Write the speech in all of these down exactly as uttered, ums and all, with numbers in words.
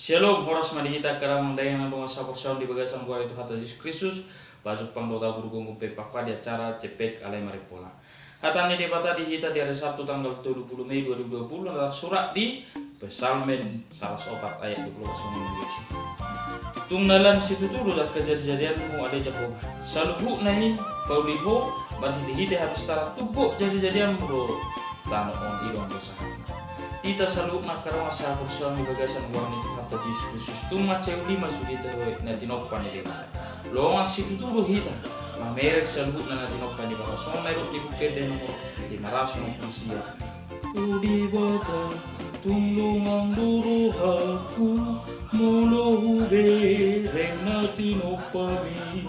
Shalom, horas ma di hita angka damang dainang na dongan saporseaon di bagasan goar ni Tuhanta Jesus Kristus. Pajumpang do hita guru gomgom pe pakpa di acara Cepak Alai Marimpola. Hata ni Debata di hita di ari Sabtu tanggal tolu pulu Mei dua ribu dua pulu na tarsurat di Psalmen saratus opat ayat dua pulu opat songon on. Tung na lan situtu do angka jadijadianmu ale Jahowa. Saluhutna i pauli Ho, marhitehite habistaran, tung gok jadijadianmu do tano on, i do anggo sahatna. Hita saluhutna angka dongan saporseaon di bagasan goar ni Tuhanta Jesus Kristus, tung mansai uli ma sude hita na tinompa ni Debata. Longang situtu do hita mamereng saluhutna na tinompa ni Debata, songon na nidok ni Buku Ende nomor lima ratus onom pulu sia. O Debata, tung longang do rohangku molo hubereng na tinompami.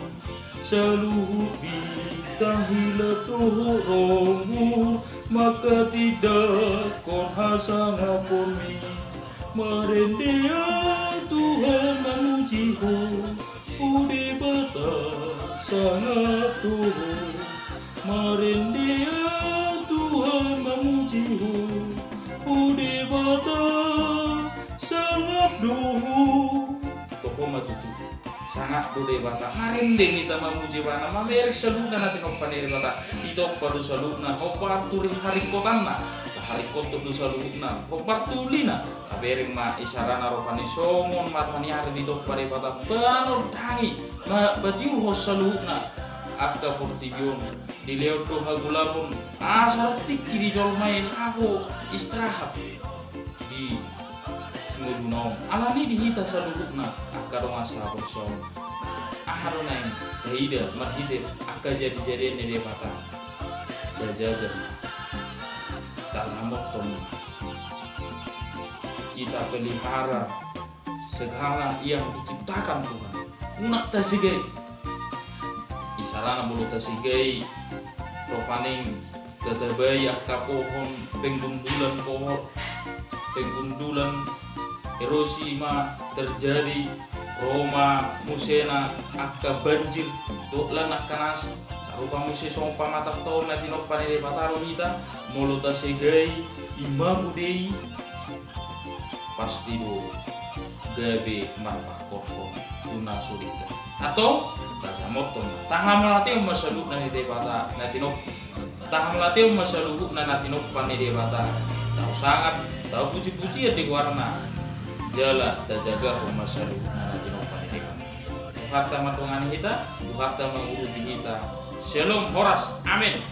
Saluhut bintang, hilap dohot ronggur manghatindanghon hasangaponmi. Marende ahu Tuhan mamuji Ho, o Debata sangap do Ho. Marende ahu Tuhan mamuji Ho, o Debata sangap do Ho. Toho ma tutu. Sangap do Debata. Marende hita mamuji Ibana, mamereng saluhutna na tinompa ni Debata. Ditompa do saluhutna hombar tu haringkotanna, haringkothon do saluhutna hombar tu ulina. Tabereng ma isarana roha ni songon mataniari ditompa Debata, panondangi, ma-, patiurhon saluhutna angka portibi on. Dilehon do hagolapon asa ro tingki di jolma i laho istirahat di ngoluna on. Alani di hita saluhutna angka dongan saporseaon, aha do naeng taida marhite angka jadijadian ni Debata? Tajaga, tasamothon, kita pelihara segala yang diciptakan Tuhan. Unang tasegai. Isarana molo tasegai, ropaning tatabai angka pohon, penggundulan pohon, penggundulan, erosi ma terjadi, ro ma musena angka banjir, dohot lan angka nasa. Sarupa muse songon pamatangta on na tinompa ni Debata do hita, molo tasegai, imago do i, pasti do gabe marpangkorhon tu na so denggan. Antong, tasamothon, tahamauliatehon ma saluhutna ni Debata na tinompa, tahamauliatehon ma saluhutna na tinompa ni Debata. Tausangap, tapujipujian di goarna, jala tajagahon ma saluhutna na tinompa ni Debata. Tuhanta mandongani hita, Tuhanta mangurupi hita. Shalom, horas, amen.